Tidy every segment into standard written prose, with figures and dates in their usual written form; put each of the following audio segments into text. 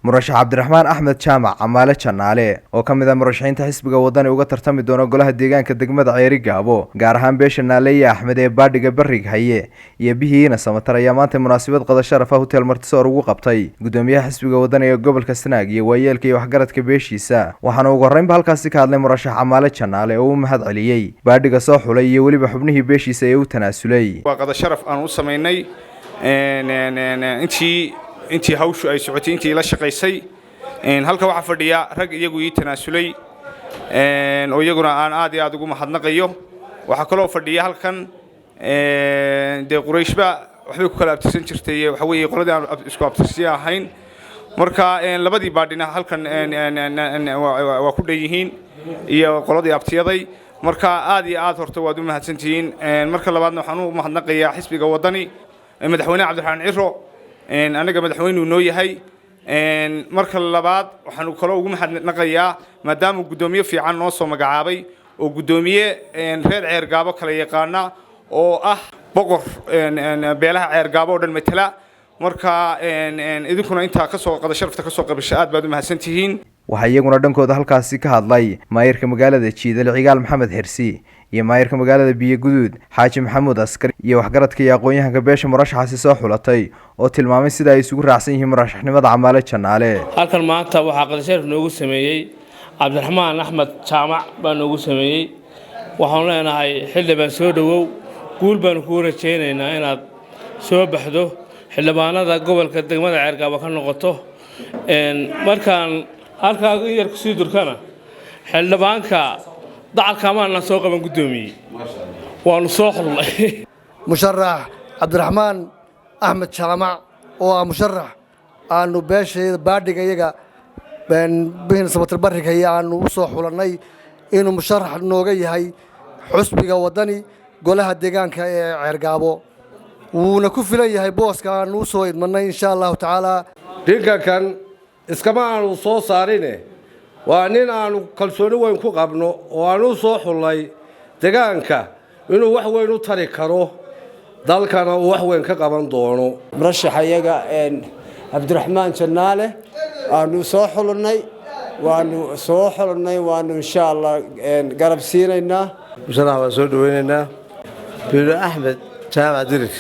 Murashax Cabdiraxmaan Axmed Jaamac Camaale Janaale, oo ka mid ah murashaxiinta xisbiga Wadani uga tartami doona golaha deegaanka degmada Ceeri Gaabo, gaar ahaan beesha Naaleeye Axmed ee Baadhiga Barrig Haye iyo Bihiina Samatar, ayaa maanta munaasabad qada sharaf ah hotel Martisoor ugu qabtay gudoomiyaha xisbiga Wadani ee gobolka Sanaag iyo waayeelka iyo waxgaradka beeshiisa. Waxaana ugu horreynba halkaasi ka hadlay murashax Camaale Janaale oo u mahad celiyey baadhiga soo xulay iyo weliba xubnihii beeshiisa ee u tanaasulay. Waa qada sharaf aan u samaynay intii hawshu ay socotay, intii la shaqaysay. Halka waxaa fadhiya rag iyagu ii tanaasulay oo iyaguna aan aad iyo aad ugu mahadnaqayo. Waxaa kaloo fadhiya halkan, dee Qurayshba waxbay ku kala abtirsan jirtay, waxa weeye qoladii aan isku abtirsiya ahayn. Marka labadii baadhina halkan waa ku dhan yihiin iyo qoladii abtiyaday. Marka aad iyo aad horta waad u mahadsantihiin. Marka labaadna waxaan u mahadnaqayaa xisbiga Wadani, madaxweyne Cabdiraxmaan Ciro, anaga madaxweynuu noo yahay. Marka labaad waxaanu kaloo ugu mahadnaqayaa maadaama guddoomiye fiican noo soo magacaabay, oo guddoomiye reer Ceergaabo kala yaqaana oo ah boqor beelaha Ceergaabo oo dhan matala. Marka idinkuna intaa kasoo qada sharafta kasoo qabasha, aad baad u mahadsantihiin. Waxaa iyaguna dhankooda halkaasi ka hadlay maayirka magaalada Jiidal Cigaal Maxamed Xirsi iyo maayirka magaalada Biyo Guduud Xaaji Maxamuud Askar iyo waxgaradka iyo aqoon-yahanka beesha murashaxaasi soo xulatay, oo tilmaamay sida ay isugu raacsan yihiin murashaxnimada Camaale Janaale. Halkan maanta waxaa qadasharaf noogu sameeyey Cabdiraxmaan Axmed Jaamac baa noogu sameeyey. Waxaanu leenahay, xildhibaan, soo dhowow, guul baanu kuu rajaynaynaa inaad soo baxdo, xildhibaanada gobolka degmada Ceergaabo ka noqoto. Markaan halkaa in yar kusii durkana, xildhibaanka dacalka amaanaan soo qaban, guddoomiye, waanu soo xulnay. Musharax Cabdiraxmaan Axmed Jaamac oo ah musharax aanu beeshayda baadhiga iyaga Bihin Samatar Barrigaya aanu u soo xulannay inuu musharax nooga yahay xusbiga Waddani golaha deegaanka ee Ceergaabo, wuuna ku filan yahay booska aanu u soo idmannay, insha Allahu tacaala. Ninka kan iskama aanu soo saarine, waa nin aanu kalsooni weyn ku qabno oo aanu u soo xullay degaanka inuu wax weyn u tari karo, dalkana uu wax weyn ka qaban doono. Murashaxa iyaga Cabdiraxmaan Jannaale aanu soo xulannay, waanu soo xulannay, waanu insha Allah garab siinaynaa. Musharax waan soo dhaweynaynaa. Biilo Axmed Jaamac Dirir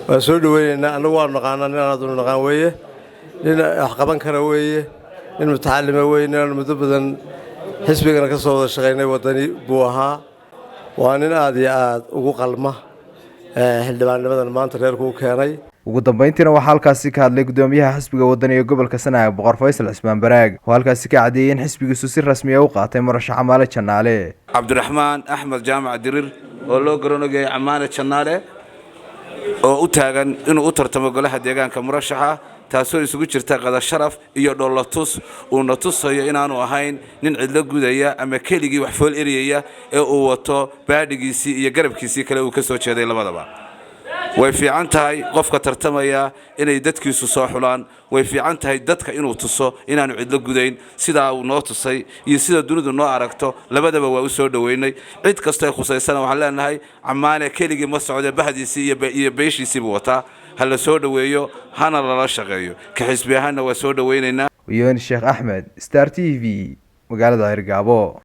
waan soo dhaweynaynaa. Annagu waanu naqaanaa, nin aadunu naqaan weeye, nin wax qaban kara weeye, nin mutacalima weeye, nin aanu muddo badan xisbigana ka soo wada shaqaynay Waddani buu ahaa. Waa nin aad iyo aad ugu qalma xildhibaannimadan maanta reerku u keenay. Ugu dambeyntiina waxaa halkaasi ka hadlay gudoomiyaha xisbiga Wadani ee gobolka Sanaag, Boqor Faysal Cismaan Baraag, oo halkaasi ka caddeeyey in xisbigiisu si rasmiya u qaatay murashax Camaale Janaale. Cabdiraxmaan Axmed Jaamac Dirir, oo loo garanogayay Camaale Janaale, oo u taagan inuu u tartamo golaha deegaanka murashaxa, taasoo isugu jirta qada sharaf iyo dhollatus uuna tusayo inaanu ahayn nin cidlo gudaya ama keligii wax fool eriyaya ee uu wato baadhigiisii iyo garabkiisii kale uu ka soo jeeday labadaba. Way fiican tahay qofka tartamaya inay dadkiisu soo xulaan. Way fiican tahay dadka inuu tuso inaanu cidlo gudayn. Sidaa uu noo tusay iyo sida dunidu noo aragto labadaba waa u soo dhoweynay. Cid kastoo ay khusaysana waxaan leenahay, Camaane keligii ma socde, bahdiisii iyo beeshiisiibuu wataa. Ha la soo dhoweeyo, hana lala shaqeeyo. Ka xisbi ahaanna waa soo dhoweynaynaa. Yooni Sheekh Axmed, Star TV, magaalada Ceergaabo.